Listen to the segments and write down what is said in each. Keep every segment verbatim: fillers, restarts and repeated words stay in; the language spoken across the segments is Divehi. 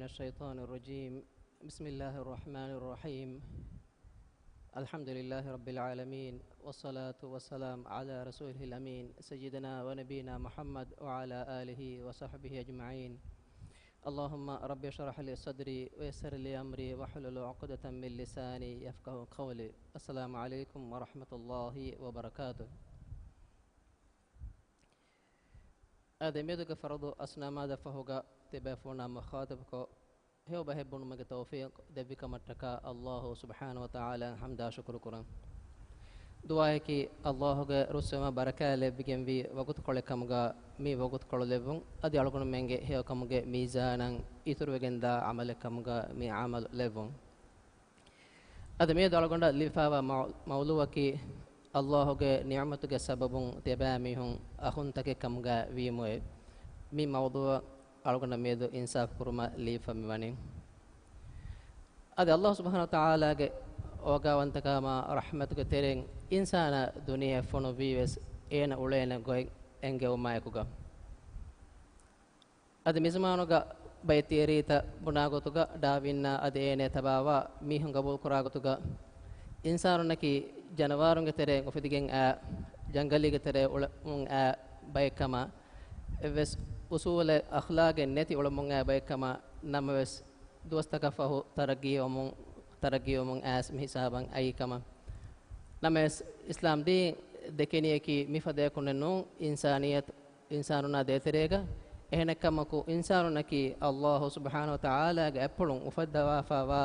الشيطان الرجيم. بسم الله الرحمن الرحيم. الحمد لله رب العالمين، والصلاة والسلام على رسوله الأمين، سيدنا ونبينا محمد وعلى آله وصحبه أجمعين. اللهم رب اشرح لي صدري ويسر لي أمري واحلل عقدة من لساني يفقهوا قولي. السلام عليكم ورحمة الله وبركاته. އާދެ، މިއަދުގެ ފަރުޟު އަސް ނަމާދަށް ފަހުގަ ތިބޭފުޅުންނާ މުޚާޠަބުކޮށް، ހެޔޮ ބަހެއް ބުނުމުގެ ތައުފީޤު ދެއްވި ކަމަށްޓަކާ އައްލާހު ސުބްޙާނަހު ވަތަޢާލާއަށް ޙަމްދާ ޝުކުރު ކުރަން. ދުޢާއަކީ، އައްލާހުގެ ރުއްސެވުމާ ބަރަކާތް ލެއްވިގެންވީ ވަގުތުކޮޅެއް ކަމުގަ މި ވަގުތުކޮޅު ލެއްވުން، އަދި އަޅުގަނޑުމެންގެ ހެޔޮކަމުގެ މީޒާނަށް އިތުރުވެގެންދާ ޢަމަލެއް ކަމުގަ މި ޢަމަލު ލެއްވުން. އަދި މިއަދު އަޅުގަނޑަށް ލިބިފައިވާ މައު-، މައުޟޫޢަކީ، އައްލާހުގެ ނިޢުމަތުގެ ސަބަބުން ތިޔަބައިމީހުން އަޚުންތަކެއް ކަމުގަ ވީމުއޭ. މި މައުޟޫޢަށް އަޅުގަނޑަށް މިއަދު އިންސާފު ކުރުމަށް ލިބިފަ މިވަނީ. އަދި އައްލާހު ސުބްޙާނަހު ވަތަޢާލާގެ އޯގާވަންތަކަމާ ރަޙްމަތުގެ ތެރެއިން އިންސާނާ ދުނިޔެއަށް ފޮނުއްވީވެސް އޭނަ އުޅޭނެ ގޮތް އެންގެވުމާއެކުގަ. އަދި މިޒަމާނުގަ ބައެއް ތިއަރީތައް ބުނާގޮތުގަ، ޑާވިންއާ އަދި އޭނައަށް ތަބާވާ މީހުން ގަބޫލުކުރާގޮތުގަ، އިންސާނުންނަކީ ޖަނަވާރުންގެ ތެރެއިން އުފެދިގެން އާ، ޖަންގަލީގެ ތެރޭ އުޅެމުން އާ ބައެއްކަމަށް، އެއްވެސް އުސޫލެއް އަޚްލާގެއް ނެތި އުޅެމުން އާ ބައެއްކަމަށް، ނަމަވެސް ދުވަސްތަކަށް ފަހު ތަރައްގީވަމުން، ތަރައްގީވަމުން އައިސް މި ހިސާބަށް އައީ ކަމަށް. ނަމަވެސް، އިސްލާމް ދީން ދެކެނީއަކީ މިފަދައަކުންނެއް ނޫން، އިންސާނިއްޔަތު އިންސާނުންނާ ދޭތެރޭގަ. އެހެނެއްކަމަކު، އިންސާނުންނަކީ އައްލާހު ސުބްޙާނަހު ވަތަޢާލާގެ އަތްޕުޅުން އުފައްދަވާފައިވާ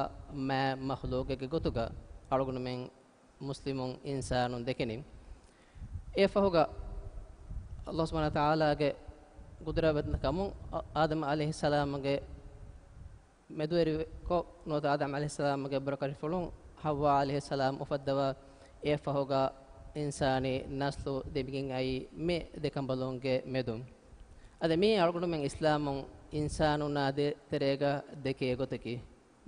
މާތް މަޚްލޫޤެއްގެ ގޮތުގަ އަޅުގަނޑުމެން މުސްލިމުން އިންސާނުން ދެކެނީ. އެއަށްފަހުގަ، އައްލާހު ސުބްޙާނަހު ވަތަޢާލާގެ ޤުދުރަތްވެތިކަމުން، އާ-، އާދަމް ޢަލައިހިއްސަލާމުގެ މެދުވެރިކޮށް، ނުވަތަ އާދަމް ޢަލައިހިއްސަލާމުގެ ބުރަކަށިފުޅުން ޙައްވާ ޢަލައިހިއްސަލާމް އުފައްދަވާ، އެއަށްފަހުގަ އިންސާނީ ނަސްލު ދެމިގެން އައީ މި ދެ ކަނބަލުންގެ މެދުން. އަދި މީ އަޅުގަނޑުމެން އިސްލާމުން އިންސާނުންނާ ދޭތެރޭގަ ދެކޭ ގޮތަކީ،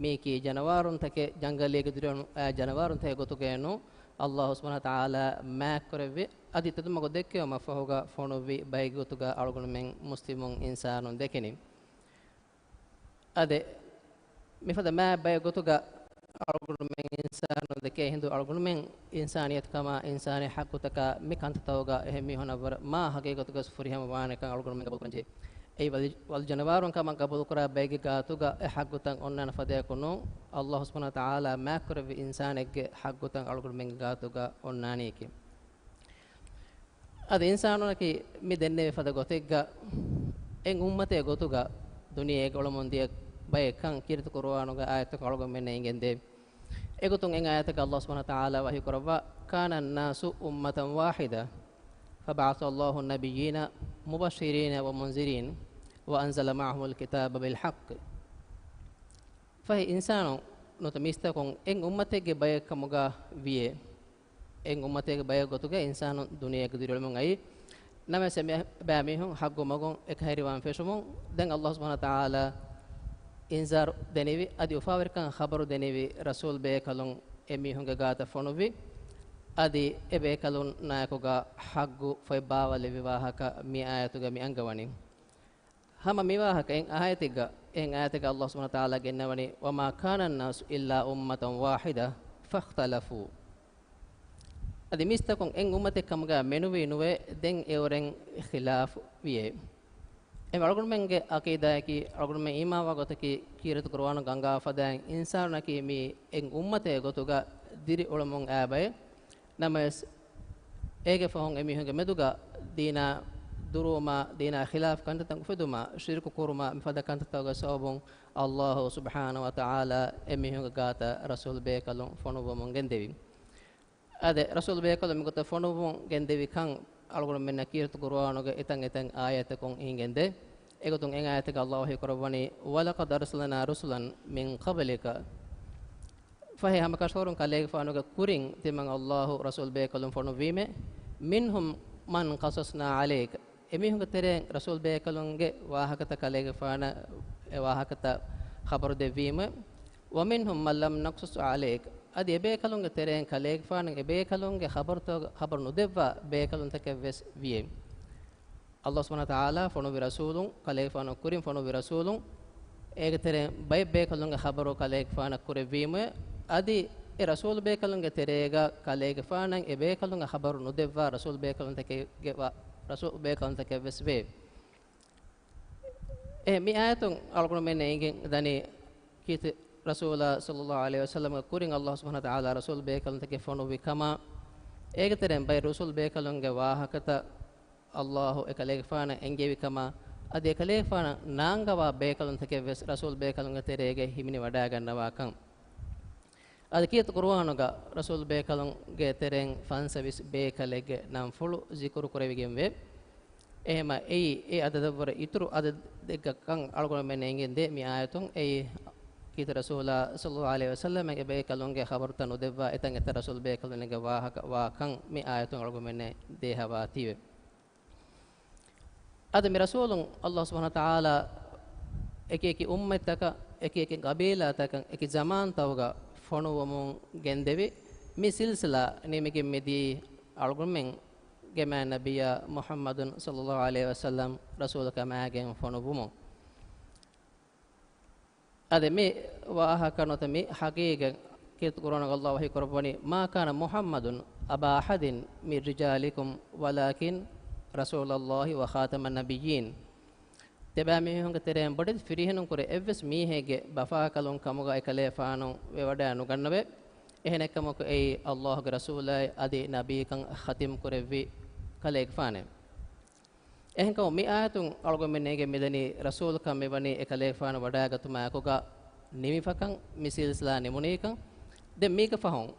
މީކީ ޖަނަވާރުންތަކެއް، ޖަންގަލީގެ ދުރިއަޅު އައި ޖަނަވާރުންތަކެއް ގޮތުގައެއް ނޫން، އައްލާހު ސުބްޙާނަހު ވަތަޢާލާ މާތްކުރެއްވި، އަދި ތެދުމަގު ދެއްކެވުމަށްފަހުގަ ފޮނުއްވި ބައެއްގެ ގޮތުގަ އަޅުގަނޑުމެން މުސްލިމުން އިންސާނުން ދެކެނީ. އާދެ، މިފަދަ މާތް ބައެއް ގޮތުގަ އަޅުގަނޑުމެން އިންސާނުން ދެކޭ ހިނދު، އަޅުގަނޑުމެން އިންސާނިއްޔަތުކަމާ އިންސާނީ ޙައްޤުތަކާ މި ކަންތައްތަކުގަ އެހެން މީހުންނަށްވުރެ މާ ޙަޤީޤަތުގަ ފުރިހަމަ ވާނެކަން އަޅުގަނޑުމެން ގަބޫލުކުރަންޖެހޭ. އެއީ ވަލި-، ވަލި ޖަނަވާރުން ކަމަށް ގަބޫލުކުރާ ބައެއްގެ ގާތުގަ އެ ޙައްޤުތައް އޮންނާނެ ފަދައަކު ނޫން، އައްލާހު ސުބްޙާނަހު ވަތަޢާލާ މާތްކުރެއްވި އިންސާނެއްގެ ޙައްޤުތައް އަޅުގަނޑުމެންގެ ގާތުގަ އޮންނާނީކީ. އަދި އިންސާނުންނަކީ މި ދެންނެވި ފަދަ ގޮތެއްގަ އެއް އުއްމަތެއް ގޮތުގަ ދުނިޔޭގަ އުޅެމުން ދިޔަ ބައެއްކަން ކީރިތި ޤުރުއާނުގެ އާޔަތަކުން އަޅުގަނޑުމެންނަށް އެނގެންދޭ. އެގޮތުން އެއް އާޔަތަކަށް އައްލާހު ސުބްޙާނަހު ވަތަޢާލާ ވަޙީކުރައްވާ، كان الناس أمة واحدة فبعث الله النبيين مبشرين ومنذرين وأنزل معهم الكتاب بالحق. ފަހެ އިންސާނުން ނުވަތަ މީސްތަކުން އެއް އުއްމަތެއްގެ ބައެއް ކަމުގަ ވިޔޭ. އެއް އުއްމަތެއްގެ ބައެއް ގޮތުގައި އިންސާނުން ދުނިޔޭގަ ދިރިއުޅެމުން އައީ. ނަމަވެސް އެބައިމީހުން ޙައްޤު މަގުން އެކަހެރިވާން ފެށުމުން ދެން އައްލާހު ސުބްޙާނަހު ވަތަޢާލާ އިންޒާރު ދެނިވި، އަދި އުފާވެރިކަން ޚަބަރު ދެނިވި ރަސޫލް ބޭކަލުން އެމީހުންގެ ގާތަށް ފޮނުއްވި، އަދި އެބޭކަލުންނާއެކުގަ ޙައްޤު ފޮތް ބާވާލެއްވި ވާހަކަ މި އާޔަތުގަ މި އަންގަވަނީ. ހަމަ މިވާހަކަ އެއް އާޔަތެއްގަ، އެއް އާޔަތެއްގަ އައްލާހު ސުބްޙާނަހު ވަތަޢާލާ ގެންނަވަނީ، وما كان الناس إلا أمة واحدة فاختلفوا. އަދި މީސްތަކުން އެއް އުއްމަތެއް ކަމުގަ މެނުވީ ނުވޭ، ދެން އެއުރެން ޚިލާފު ވިޔޭ. އެ އަޅުގަނޑުމެންގެ ޢަޤީދާއަކީ، އަޅުގަނޑުމެން އީމާންވާ ގޮތަކީ، ކީރިތި ޤުރުއާނުގަ އަންގާފަދައިން އިންސާނުންނަކީ މީ އެއް އުއްމަތެއް ގޮތުގަ ދިރިއުޅެމުން އައި ބައެއް. ނަމަވެސް، އޭގެ ފަހުން އެމީހުންގެ މެދުގަ ދީނާ ދުރުވުމާ، ދީނާ ޚިލާފު ކަންތައްތައް އުފެދުމާ، ޝިރުކު ކުރުމާ، މިފަދަ ކަންތައްތަކުގެ ސަބަބުން އައްލާހު ސުބްޙާނަހު ވަތަޢާލާ އެމީހުންގެ ގާތަށް ރަސޫލް ބޭކަލުން ފޮނުއްވަމުން ގެންދެވި. އާދެ، ރަސޫލް ބޭކަލުން މިގޮތަށް ފޮނުއްވުން ގެންދެވި ކަން އަޅުގަނޑުމެންނަށް ކީރިތި ޤުރުއާނުގެ އެތައް އެތައް އާޔަތަކުން އިނގެންދޭ. އެގޮތުން އެއް އާޔަތެއްގަ އައްލާހު ވަޙީކުރައްވަނީ، ولقد أرسلنا رسلا من قبلك. ފަހެ ހަމަކަށަވަރުން ކަލޭގެފާނުގެ ކުރިން ތިމަން އައްލާހު ރަސޫލް ބޭކަލުން ފޮނުއްވީމޭ. منهم من قصصنا عليك. އެމީހުންގެ ތެރެއިން ރަސޫލް ބޭކަލުންގެ ވާހަކަތައް ކަލޭގެފާނަށް އެ ވާހަކަތައް ޚަބަރު ދެއްވީމޭ. ومنهم من لم نقصص عليك. އަދި އެބޭކަލުންގެ ތެރެއިން ކަލޭގެފާނަށް އެބޭކަލުންގެ ޚަބަރުތައް، ޚަބަރު ނުދެއްވާ ބޭކަލުންތަކެއް ވެސް ވިޔޭ. އައްލާހު ސުބްޙާނަހު ވަތަޢާލާ ފޮނުއްވި ރަސޫލުން، ކަލޭގެފާނު ކުރިން ފޮނުއްވި ރަސޫލުން، އޭގެ ތެރެއިން ބައެއް ބޭކަލުންގެ ޚަބަރު ކަލޭގެފާނަށް ކުރެއްވީމުވެ، އަދި އެ ރަސޫލު ބޭކަލުންގެ ތެރޭގަ ކަލޭގެފާނަށް އެ ބޭކަލުންގެ ޚަބަރު ނުދެއްވާ ރަސޫލު ބޭކަލުންތަކެއްގެ ވާ، ރަސޫލު ބޭކަލުންތަކެއް ވެސް ވޭ. އެ މި އާޔަތުން އަޅުގަނޑުމެން އެނގިން ދަނީ ކީރިތި ރަސޫލާ ޞައްލައްލާހު ޢަލައިހި ވަސައްލަމްގެ ކުރިން އައްލާހު ސުބްޙާނަހު ވަތަޢާލާ ރަސޫލު ބޭކަލުންތަކެއް ފޮނުއްވި ކަމާ، އޭގެ ތެރެއިން ބައެއް ރަސޫލު ބޭކަލުންގެ ވާހަކަތައް އައްލާހު އެކަލޭގެފާނަށް އެންގެވި ކަމާ، އަދި އެކަލޭގެފާނަށް ނާންގަވާ ބޭކަލުންތަކެއް ވެސް ރަސޫލު ބޭކަލުންގެ ތެރޭގައި ހިމެނިވަޑައިގަންނަވާކަން. އަދި ކީރިތި ޤުރުއާނުގަ ރަސޫލު ބޭކަލުންގެ ތެރެއިން ފަންސަވީސް ބޭކަލެއްގެ ނަންފުޅު ޒިކުރު ކުރެވިގެންވޭ. އެހެމަ އެއީ އެ އަދަދަށްވުރެ އިތުރު އަދަދެއްގަ ކަން އަޅުގަނޑުމެން އެނގެން ދޭ މި އާޔަތުން. އެއީ ކީރިތި ރަސޫލާ ޞައްލައްލާހު ޢަލައިހި ވަސައްލަމަށް އެ ބޭކަލުންގެ ޚަބަރުތައް ނުދެއްވާ އެތަން އެތަން ރަސޫލު ބޭކަލުންގެ ވާހަކަ ވާ ކަން މި އާޔަތުން އަޅުގަނޑުމެންނަށް ދޭހަވާތީވެ. އަދި މި ރަސޫލުން އައްލާހު ސުބްޙާނަހު ވަތަޢާލާ އެކި އެކި އުއްމަތްތަކަށް، އެކި އެކި ޤަބީލާތަކަށް، އެކި ޒަމާންތަކުގަ ފޮނުވަމުން ގެންދެވި މި ސިލްސިލާ ނިމިގެން މިދީ އަޅުގަނޑުމެންގެ މާތް ނަބިއްޔާ މުޙައްމަދު ޞައްލައްލާހު ޢަލައިހި ވަސައްލަމް ރަސޫލު ކަމާގެން ފޮނުއްވުމުން. އަދި މި ވާހަކަ ނުވަތަ މި ޙަޤީޤަތް ކީރިތި ޤުރުއާނުގަ އައްލާހު ވަޙީ ކުރައްވަނީ، "ما كان محمد أبا أحد من رجالكم ولكن رسول الله وخاتم النبيين." ތިޔަބައިމީހުންގެ ތެރެއިން ބޮޑެތި ފިރިހެނުންކުރެ އެއްވެސް މީހެއްގެ ބަފާކަލުން ކަމުގަ އެކަލޭފާނު ވެވަޑައި ނުގަންނަވޭ. އެހެނެއްކަމަކު އެއީ އައްލާހުގެ ރަސޫލާއި އަދި ނަބީކަން ޚަތިމް ކުރެއްވި ކަލޭގެފާނެ. އެހެންކަމުން މި އާޔަތުން އަޅުގަނޑުމެން އެނގެން މިދަނީ ރަސޫލުކަން މިވަނީ އެކަލޭގެފާނު ވަޑައިގަތުމާ އެކުގަ ނިމިފަކަން، މި ސިލްސިލާ ނިމުނީކަން. ދެން މީގެ ފަހުން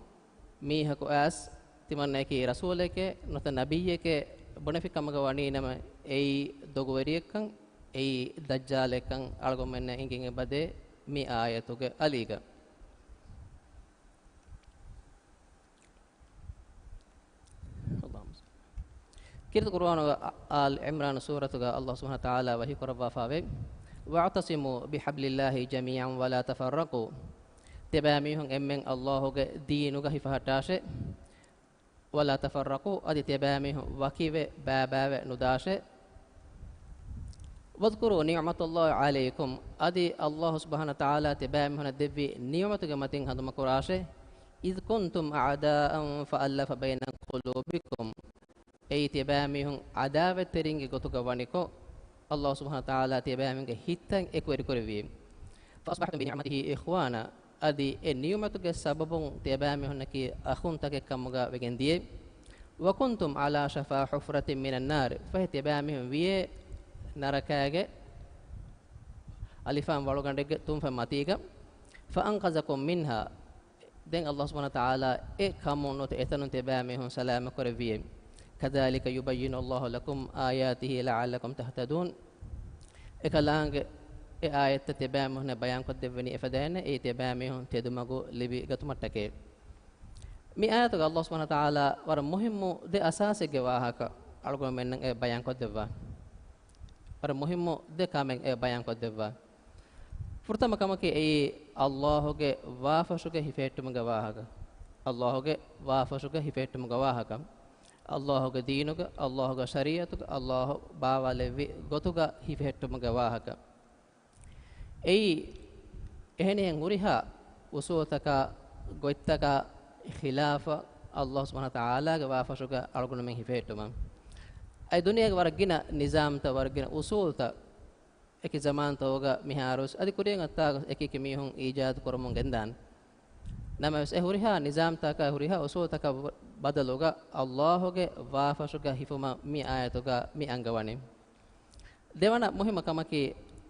މީހަކު އައިސް ތިމަންނައަކީ ރަސޫލެކޭ ނުވަތަ ނަބިއްޔެކޭ ބުނެފި ކަމުގަ ވަނީނަމަ، އެއީ ދޮގުވެރިއެއްކަން، އެއީ ދައްޖާލެއްކަން އަޅުގަނޑުމެންނަށް އެނގިގެން އެބަދޭ މި އާޔަތުގެ އަލީގަ. ކީރިތި ޤުރުއާނުގަ އާލް ޢިމްރާން ސޫރަތުގަ އައްލާހު ސުބްޙާނަހު ވަތަޢާލާ ވަޙީ ކުރައްވާފައިވޭ، "واعتصموا بحبل الله جميعا ولا تفرقوا." ތިޔަބައިމީހުން އެންމެން އައްލާހުގެ ދީނުގަ ހިފަހައްޓާށޭ. "ولا تفرقوا" އަދި ތިޔަބައިމީހުން ވަކިވެ ބައިބައިވެ ނުދާށޭ. "واذكروا نعمة الله عليكم" އަދި އައްލާހު ސުބްޙާނަހު ވަތަޢާލާ ތިޔަބައިމީހުނަށް ދެއްވި ނިޢުމަތުގެ މަތިން ހަނދުމަކުރާށޭ. "إذ كنتم أعداء فألف بين قلوبكم" އެއީ ތިޔަބައިމީހުން ޢަދާވަތްތެރިންގެ ގޮތުގަ ވަނިކޮށް، އައްލާހު ސުބްޙާނަހު ވަތަޢާލާ ތިޔަބައިމީހުންގެ ހިތްތައް އެކުވެރިކުރެއްވިއޭ. "فأصبحتم بنعمته إخوانا" އަދި އެ ނިޢުމަތުގެ ސަބަބުން ތިޔަބައިމީހުންނަކީ އަޚުންތަކެއް ކަމުގަ ވެގެން ދިޔައީ. "وكنتم على شفا حفرة من النار" ފަހެ ތިޔަބައިމީހުން ވިޔޭ ނަރަކާގެ އަލިފާން ވަޅުގަނޑެއްގެ ތުންފަތް މަތީގަ. "فأنقذكم منها" ދެން އައްލާހު ސުބްޙާނަހު ވަތަޢާލާ އެ ކަމުން ނުވަތަ އެތަނުން ތިޔަބައިމީހުން ސަލާމަތް ކުރެއްވިއޭ. "كذلك يبين الله لكم آياته لعلكم تهتدون" އެކަލާނގެ އެ އާޔަތްތައް ތިޔަބައިމީހުންނަށް ބަޔާންކޮށްދެއްވަނީ އެފަދައިން، އެއީ ތިޔަބައިމީހުން ތެދުމަގު ލިބިގަތުމަށްޓަކައި. މި އާޔަތުގަ އައްލާހު ސުބްޙާނަހު ވަތަޢާލާ ވަރަށް މުހިއްމު ދެ އަސާސެއްގެ ވާހަކަ އަޅުގަނޑުމެންނަށް އެ ބަޔާންކޮށްދެއްވާ. ވަރަށް މުހިއްމު ދެ ކަމެއް އެ ބަޔާންކޮށްދެއްވާ. ފުރަތަމަ ކަމަކީ އެއީ އައްލާހުގެ ވާފަށުގަ ހިފެހެއްޓުމުގެ ވާހަކަ. އައްލާހުގެ ވާފަށުގަ ހިފެހެއްޓުމުގެ ވާހަކަ. އައްލާހުގެ ދީނުގަ، އައްލާހުގެ ޝަރީޢަތުގަ، އައްލާހު ބާވާލެއްވި ގޮތުގަ ހިފެހެއްޓުމުގެ ވާހަކަ. އެއީ، އެހެނިހެން ހުރިހާ އުސޫލުތަކާ، ގޮތްތަކާ ޚިލާފަށް އައްލާހު ސުބްޙާނަހު ވަތަޢާލާގެ ވާފަށުގަ އަޅުގަނޑުމެން ހިފެހެއްޓުމަށް. އަދި ދުނިޔޭގެ ވަރަށް ގިނަ ނިޒާމްތައް، ވަރަށް ގިނަ އުސޫލުތައް އެކި ޒަމާންތަކުގަ މިހާރުވެސް އަދި ކުރިއަށް އައްތާގަސް އެކި އެކި މީހުން އީޖާދު ކުރަމުން ގެންދާނެ. ނަމަވެސް އެ ހުރިހާ ނިޒާމްތަކާ ހުރިހާ އުސޫލުތަކަށް ބަދަލުގަ އައްލާހުގެ ވާފަށުގަ ހިފުމަށް މި އާޔަތުގަ މި އަންގަވަނީ. ދެވަނަ މުހިއްމު ކަމަކީ،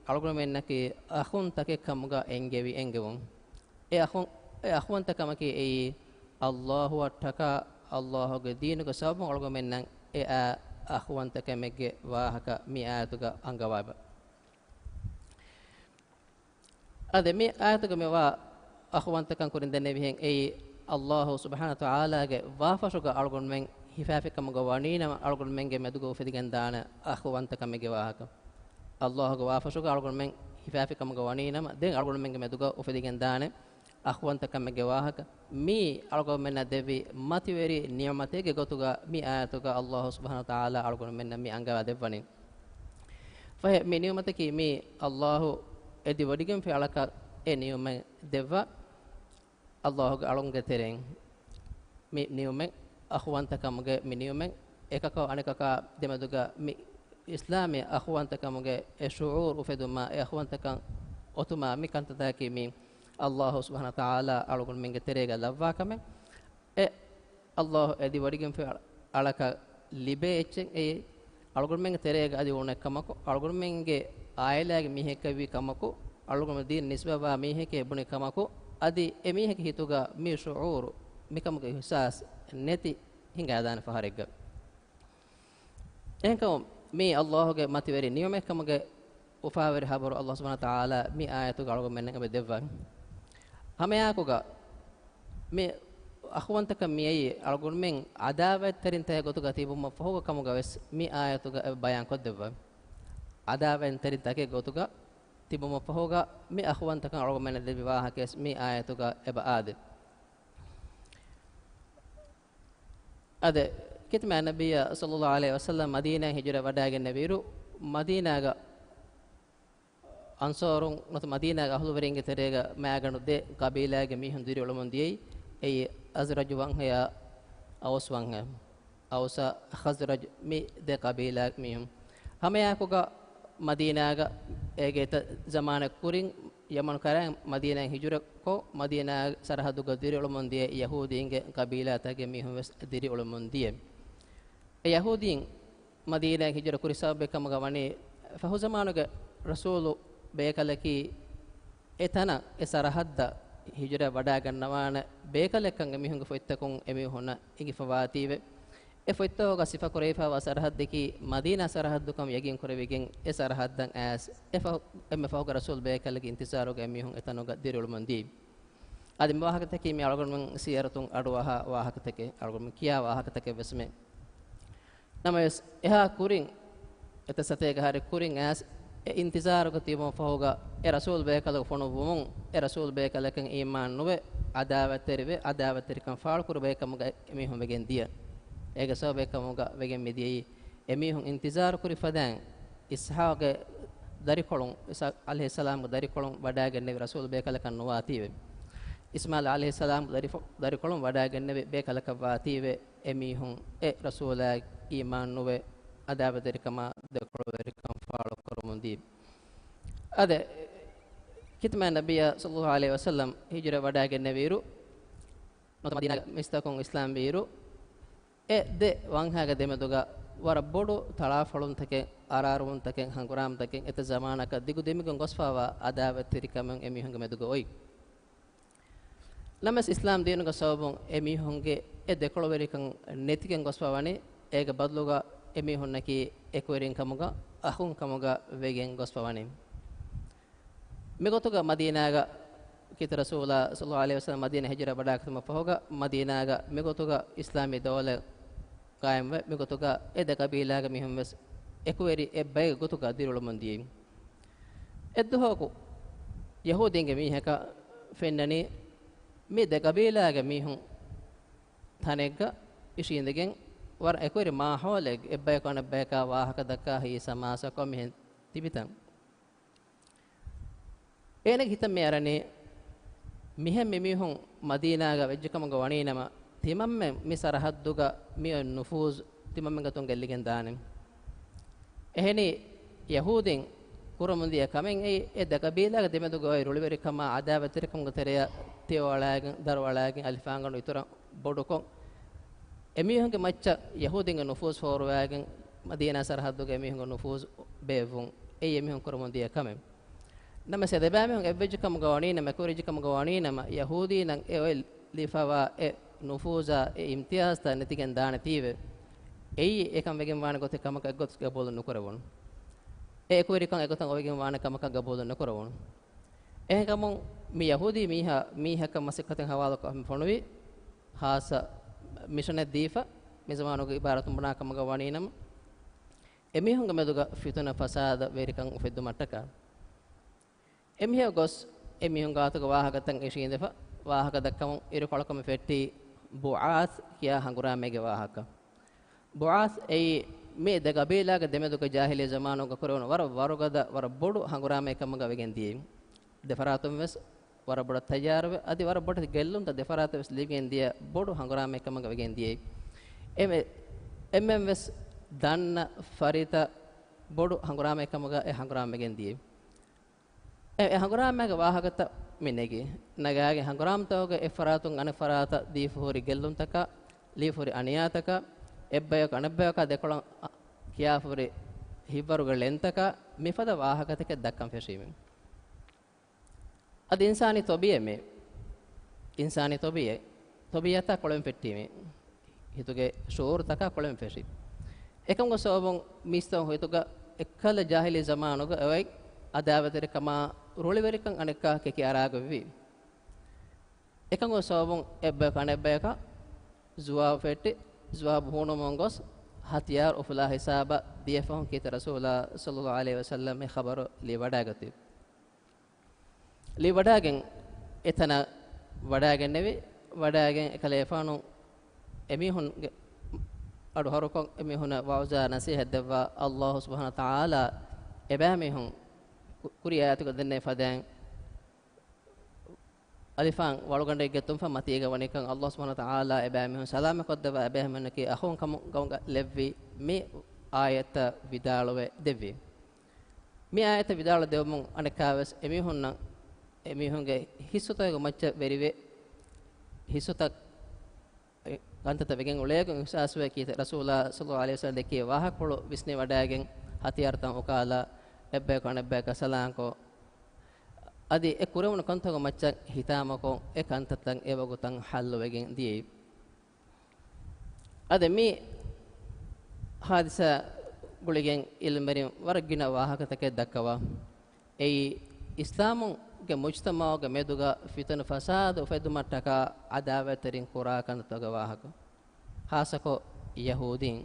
އަޅުގަނޑުމެންނަކީ އަޚުންތަކެއް ކަމުގަ އެންގެވި އެންގެވުން. އެ އަޚުން، އެ އަޚުވަންތަކަމަކީ އެއީ، އައްލާހުއަށްޓަކާ، އައްލާހުގެ ދީނުގެ ސަބަބުން އަޅުގަނޑުމެންނަށް އެ އާ އަޚުވަންތަކަމެއްގެ ވާހަކަ މި އާޔަތުގަ އަންގަވާބަ. އަދި މި އާޔަތުގަ މިވާ އަޚުވަންތަކަން ކުރިން ދެންނެވިހެން އެއީ، އައްލާހު ސުބްޙާނަހު ވަތަޢާލާގެ ވާފަށުގަ އަޅުގަނޑުމެން ހިފާފިކަމުގަ ވަނީނަމަ، އަޅުގަނޑުމެންގެ މެދުގަ އުފެދިގެންދާނެ އަޚުވަންތަކަމެއްގެ ވާހަކަ. އައްލާހުގެ ވާފަށުގަ އަޅުގަނޑުމެން ހިފާފިކަމުގަ ވަނީނަމަ، ދެން އަޅުގަނޑުމެންގެ މެދުގަ އުފެދިގެންދާނެ އަޚުވަންތަކަމެއްގެ ވާހަކަ. މީ އަޅުގަނޑުމެންނަށް ދެއްވި މަތިވެރި ނިޢުމަތެއްގެ ގޮތުގަ މި އާޔަތުގަ އައްލާހު ސުބްޙާނަހު ވަތަޢާލާ އަޅުގަނޑުމެންނަށް މި އަންގަވާ ދެއްވަނީ. ފަހެ މި ނިޢުމަތަކީ މީ އައްލާހު އެދިވޮޑިގެންފި އަޅަކަށް އެ ނިޢުމަތް ދެއްވާ. ﷲގެ އަޅުންގެ ތެރެއިން މި ނިޢުމަތް، އަޚުވަންތަކަމުގެ މި ނިޢުމަތް، އެކަކަށް އަނެކަކާ ދެމެދުގަ މި އިސްލާމީ އަޚުވަންތަކަމުގެ އެ ޝުޢޫރު އުފެދުމާ، އެ އަޚުވަންތަކަން އޮތުމާ، މި ކަންތައްތަކީ މި ﷲ ސުބްޙާނަހޫ ވަތަޢާލާ އަޅުގަނޑުމެންގެ ތެރޭގަ ލައްވާ ކަމެއް. އެ ﷲ އެދިވޮޑިގެންފި އަޅަކަށް ލިބޭ އެއްޗެއް އެއީ، އަޅުގަނޑުމެންގެ ތެރޭގަ އަދި އުޅުނެއްކަމަކު، އަޅުގަނޑުމެންގެ އާއިލާގެ މީހެއްކައިވީ ކަމަކު، އަޅުގަނޑު ދީން ނިސްބަތްވާ މީހެކޭ ބުނި ކަމަކު، އަދި އެ މީހެއްގެ ހިތުގަ މި ޝުޢޫރު، މިކަމުގެ އިޙްސާސް ނެތި ހިނގާދާނެ ފަހަރެއްގަ. އެހެންކަމުން މީ ﷲގެ މަތިވެރި ނިޢުމަތްކަމުގެ އުފާވެރި ޚަބަރު ﷲ ސުބްޙާނަހޫ ވަތަޢާލާ މި އާޔަތުގަ އަޅުގަނޑުމެންނަށް އެބަ ދެއްވަން. ހަމައެއާއެކުގަ މި އަޚުވަންތަކަން މިއައީ އަޅުގަނޑުމެން ޢަދާވަތްތެރިންތަކެއް ގޮތުގަ ތިބުމަށް ފަހުގަ ކަމުގަ ވެސް މި އާޔަތުގަ އެބަ ބަޔާން ކޮށްދެއްވަން. ޢަދާވަތްތެރިންތަކެއް ގޮތުގަ ތިބުމަށް ފަހުގަ މި އަޚުވަންތަކަން އަޅުގަނޑުމެންނަށް ލިބި ވާހަކަވެސް މި އާޔަތުގަ އެބަ އާދެ. އާދެ، ކިތަމޭ ނަބިއްޔާ ޞައްލައްލާހު ޢަލައިހި ވަސައްލަމް މަދީނާއަށް ހިޖުރަ ވަޑައިގެންނެވިއިރު، މަދީނާގަ އަންޞާރުން ނުވަތަ މަދީނާގެ އަހުލުވެރިންގެ ތެރޭގަ މައިގަނޑު ދެ ޤަބީލާގެ މީހުން ދިރިއުޅެމުން ދިޔައީ. އެއީ ޚަޒްރަޖު ވަންހަޔާ އައުސް ވަންހަޔާ. އައުސާ ޚަޒްރަޖު މި ދެ ޤަބީލާ މީހުން. ހަމައެއާއެކުގަ މަދީނާގަ އޭގެ އެތައް ޒަމާނެއް ކުރިން ޔަމަނު ކަރަން މަދީނާއިން ހިޖުރަކޮށް، މަދީނާ ސަރަޙައްދުގަ ދިރިއުޅެމުން ދިޔަ ޔަހޫދީންގެ ޤަބީލާތަކުގެ މީހުން ވެސް ދިރިއުޅެމުން ދިޔަ. އެ ޔަހޫދީން މަދީނާއަށް ހިޖުރަ ކުރި ސަބަބެއް ކަމުގަ ވަނީ، ފަހުޒަމާނުގެ ރަސޫލު ބޭކަލަކީ އެ ތަނަށް، އެ ސަރަޙައްދަށް ހިޖުރަ ވަޑައިގަންނަވާނެ ބޭކަލެއްކަން އެމީހުންގެ ފޮތްތަކުން އެމީހުންނަށް އެނގިފަވާތީވެ. އެ ފޮތްތަކުގަ ސިފަކުރެވިފައިވާ ސަރަޙައްދަކީ މަދީނާ ސަރަޙައްދުކަމަށް ޔަގީންކުރެވިގެން، އެ ސަރަޙައްދަށް އައިސް އެ ފަހު، އެންމެ ފަހުގަ ރަސޫލު ބޭކަލެއްގެ އިންތިޒާރުގަ އެމީހުން އެތަނުގަ ދިރިއުޅެމުން ދިޔައީ. އަދި މި ވާހަކަތަކީ މި އަޅުގަނޑުމެން ސީރަތުން އަޑުއަހާ ވާހަކަތަކެއް، އަޅުގަނޑުމެން ކިޔާ ވާހަކަތަކެއް ވެސްމެ. ނަމަވެސް، އެހާ ކުރިން، އެތައް ސަތޭކަ އަހަރެއް ކުރިން އައިސް، އެ އިންތިޒާރުގަ ތިބުމަށް ފަހުގަ، އެ ރަސޫލު ބޭކަލަކު ފޮނުއްވުމުން، އެ ރަސޫލު ބޭކަލަކަށް އީމާން ނުވެ، ޢަދާވަތްތެރިވެ، ޢަދާވަތްތެރިކަން ފާޅުކުރި ބައެއް ކަމުގަ އެމީހުން ވެގެން ދިޔަ. އޭގެ ސަބަބެއް ކަމުގަ ވެގެން މި ދިޔައީ، އެމީހުން އިންތިޒާރު ކުރި ފަދައިން، އިސްޙާޤުގެ ދަރިކޮޅުން، އިސްޙާޤު ޢަލައިހިއްސަލާމްގެ ދަރިކޮޅުން ވަޑައިގެންނެވި ރަސޫލު ބޭކަލަކަށް ނުވާތީވެ. އިސްމާޢީލް ޢަލައިހިއްސަލާމްގެ ދަރިފު، ދަރިކޮޅުން ވަޑައިގެންނެވި ބޭކަލަކަށް ވާތީވެ. އެމީހުން އެ ރަސޫލާއަށް އީމާން ނުވެ، ޢަދާވަތްތެރިކަމާ ދެކޮޅުވެރިކަން ފާޅުކުރަމުން ދީ. އާދެ، ކިތަމޭ ނަބިއްޔާ ޞައްލައްލާހު ޢަލައިހި ވަސައްލަމް ހިޖުރަ ވަޑައިގެންނެވިއިރު، ނުވަތަ މަދީނާގެ މީސްތަކުން އިސްލާމް ވިއިރު، އެ ދެ ވަންހައިގެ ދެމެދުގަ ވަރަށް ބޮޑު ތަޅާފޮޅުންތަކެއް، އަރާރުވުންތަކެއް، ހަނގުރާމަތަކެއް އެތައް ޒަމާނަކަށް ދިގު ދެމިގެން ގޮސްފައިވާ ޢަދާވަތްތެރިކަމެއް އެމީހުންގެ މެދުގަ އޮތް. ނަމަވެސް، އިސްލާމް ދީނުގެ ސަބަބުން އެމީހުންގެ އެ ދެކޮޅުވެރިކަން ނެތިގެން ގޮސްފަ ވަނީ، އޭގެ ބަދަލުގަ އެމީހުންނަކީ އެކުވެރިން ކަމުގަ، އަޚުން ކަމުގަ ވެގެން ގޮސްފަ ވަނީ. މިގޮތުގަ މަދީނާގަ ކީރިތި ރަސޫލާ ޞައްލައްލާހު ޢަލައިހި ވަސައްލަމް މަދީނާ ހިޖުރަ ވަޑައިގަތުމަށް ފަހުގަ، މަދީނާގަ މިގޮތުގަ އިސްލާމީ ދައުލަތް ޤާއިމްވެ، މިގޮތުގަ އެ ދެ ޤަބީލާގެ މީހުން ވެސް އެކުވެރި އެއްބައެއްގެ ގޮތުގަ ދިރިއުޅެމުން ދިޔައީ. އެއްދުވަހަކު ޔަހޫދީންގެ މީހަކަށް ފެންނަނީ މި ދެ ޤަބީލާގެ މީހުން ތަނެއްގަ އިށީނދެގެން ވަރަށް އެކުވެރި މާހައުލެއްގަ އެއްބަޔަކު އަނެއްބަޔަކާ ވާހަކަ ދައްކާ ހިތް ސަމާސާކޮށް މިހެން ތިބިތަން. އޭނަގެ ހިތަށް މި އަރަނީ، މިހެން މި މީހުން މަދީނާގަ ވެއްޖެކަމުގަ ވަނީނަމަ، ތިމަންމެން މި ސަރަޙައްދުގަ މި އޮތް ނުފޫޒު ތިމަންމެން ގަތުން ގެއްލިގެން ދާނެ. އެހެނީ، ޔަހޫދީން ކުރަމުންދިޔަ ކަމެއް އެއީ، އެ ދެ ޤަބީލާގެ ދެމެދުގަ އޮތް ރުޅިވެރިކަމާ ޢަދާވަތްތެރިކަމުގެ ތެރެއަށް ތިއޮޅާގެން، ދަރުއަޅާގެން، އަލިފާންގަނޑު އިތުރަށް ބޮޑުކޮށް، އެމީހުންގެ މައްޗަށް ޔަހޫދީންގެ ނުފޫޒު ފޯރުވާގެން، މަދީނާ ސަރަޙައްދުގެ އެމީހުންގެ ނުފޫޒު ބޭއްވުން، އެއީ އެމީހުން ކުރަމުންދިޔަ ކަމެއް. ނަމަވެސް، އެ ދެބައިމީހުން އެއްވެއްޖެކަމުގަ ވަނީނަމަ، އެކުވެރިއްޖެކަމުގަ ވަނީނަމަ، ޔަހޫދީންނަށް އެ އޮތް ލިބިފައިވާ އެ ނުފޫޒާ އެ އިމްތިޔާޒްތައް ނެތިގެން ދާނެތީވެ، އެއީ އެކަން ވެގެން ވާނެ ގޮތެއް ކަމަކަށް އެއްގޮތަކަށް ގަބޫލު ނުކުރެވުނު. އެ އެކުވެރިކަން އެގޮތަށް އޮވެގެން ވާނެ ކަމަކަށް ގަބޫލު ނުކުރެވުނު. އެހެންކަމުން މި ޔަހޫދީ މީހާ، މީހަކަށް މަސައްކަތެއް ހަވާލުކޮށް ފޮނުވި ޚާއްޞަ މިޝަނެއް ދީފަ، މިޒަމާނުގެ އިބާރާތުން ބުނާ ކަމުގަ ވަނީނަމަ، އެމީހުންގެ މެދުގަ ފިތުނަ ފަސާދަ ވެރިކަން އުފެއްދުމަށްޓަކާ. އެމީހަކު ގޮސް އެމީހުން ގާތުގަ ވާހަކަތައް އިށީނދެފަ، ވާހަކަ ދައްކަމުން އިރުކޮޅަކު މި ފެއްޓީ ބުޢާޘް ކިޔާ ހަނގުރާމައިގެ ވާހަކަ. ބުޢާޘް އެއީ މި ދެ ގަބީލާގެ ދެމެދުގެ ޖާހިލީ ޒަމާނުގަ ކުރެވުނު ވަރަށް ވަރުގަދަ، ވަރަށް ބޮޑު ހަނގުރާމައެއް ކަމުގަ ވެގެން ދިޔައީ. ދެފަރާތުން ވެސް ވަރަށް ބޮޑަށް ތައްޔާރުވެ، އަދި ވަރަށް ބޮޑެތި ގެއްލުންތައް ދެފަރާތަށް ވެސް ލިބިގެން ދިޔަ ބޮޑު ހަނގުރާމައެއް ކަމުގަ ވެގެން ދިޔައީ. އެމެ-، އެންމެން ވެސް ދަންނަ ފަރިތަ ބޮޑު ހަނގުރާމައެއް ކަމުގަ އެ ހަނގުރާމަ ވެގެން ދިޔައީ. އެ، އެ ހަނގުރާމައިގެ ވާހަކަތައް މި ނެގި. ނަގާގެ ހަނގުރާމަތަކުގެ އެއް ފަރާތުން އަނެއް ފަރާތަށް ދީފަ ހުރި ގެއްލުންތަކާ، ލީފަ ހުރި އަނިޔާތަކާ، އެއްބަޔަކު އަނެއްބަޔަކާ ދެކޮޅަށް ކިޔާފަ ހުރި ހިތްވަރުގެ ޅެންތަކާ، މިފަދަ ވާހަކަތަކެއް ދައްކަން ފެށީމެ. އަދި އިންސާނީ ތޮބިއެއް މީ. އިންސާނީ ތޮބިއެއް، ތޮބިއްޔަތާ ކޮޅެން ފެއްޓީމީ. ހިތުގެ ޝުޢޫރުތަކާ ކޮޅެން ފެށި. އެކަމުގެ ސަބަބުން މީސްތައް ހިތުގަ އެއްކަލަ ޖާހިލީ ޒަމާނުގަ އޮތް އަދާވަތްތެރިކަމާ ރުޅިވެރިކަން އަނެއްކާ ކެކި އަރާގޮތްވި. އެކަމުގެ ސަބަބުން އެއްބަޔަކު އަނެއްބަޔަކަށް ޒުވާބު ފެއްޓި، ޒުވާބު ހޫނުވަމުން ގޮސް ހަތިޔާރު އުފުލާ ހިސާބަށް ދިޔަފަހުން ކީރިތި ރަސޫލާ ޞައްލައްލާހު ޢަލައިހި ވަސައްލަމް އެ ޚަބަރު ލިޔެވަޑައިގަތީ. ލިޔެވަޑައިގެން އެތަނަށް ވަޑައިގެންނެވި، ވަޑައިގެން އެކަލޭފާނު އެމީހުންގެ އަޑު ހަރުކޮށް އެމީހުންނަށް ވަޢުޒާ ނަޞޭޙަތް ދެއްވާ، އައްލާހު ސުބްޙާނަހު ވަތަޢާލާ އެބައިމީހުން ކު-، ކުރި އާޔަތުގަ ދެންނެވި ފަދައިން، އަލިފާން ވަޅުގަނޑެއްގެ ތުންފަތް މަތީގަ ވަނިކަން އައްލާހު ސުބްޙާނަހު ވަތަޢާލާ އެބައިމީހުން ސަލާމަތްކޮށްދެއްވާ، އެބައިމީހުންނަކީ އަޚުން ކަމުގަ ލެއްވި މި އާޔަތަށް ވިދާޅުވެ ދެއްވީ. މި އާޔަތަށް ވިދާޅު ދެވުމުން އަނެއްކާވެސް އެމީހުންނަށް އެމީހުންގެ ހިއްސުތަކުގެ މައްޗަށް ވެރިވެ، ހިއްސުތައް ކަންތައްތައް ވެގެން އުޅޭކަން އިޙްސާސްވެ ކީރިތި ރަސޫލާ ޞައްލައްލާހު ޢަލައިހި ވަސައްލަމް ދެއްކި ވާހަކަފުޅު ވިސްނިވަޑައިގެން ހަތިޔާރުތައް އުކާލާ އެއްބަޔަކު އަނެއްބަޔަކަށް ސަލާންކޮށް، އަދި އެ ކުރެވުނު ކަންތަކުގެ މައްޗަށް ހިތާމަކޮށް އެ ކަންތައްތައް އެވަގުތަށް ޙައްލުވެގެން ދިޔައީ. އަދި މި ޙާދިސާ ގުޅިގެން ޢިލްމުވެރިން ވަރަށް ގިނަ ވާހަކަތަކެއް ދައްކަވާ. އެއީ، އިސްލާމުގެ މުޖްތަމަޢުގެ މެދުގަ ފިތުނަ ފަސާދަ އުފެދުމަށްޓަކާ އަދާވަތްތެރިން ކުރާ ކަންތައްތަކުގެ ވާހަކަ. ޚާއްޞަކޮށް ޔަހޫދީން.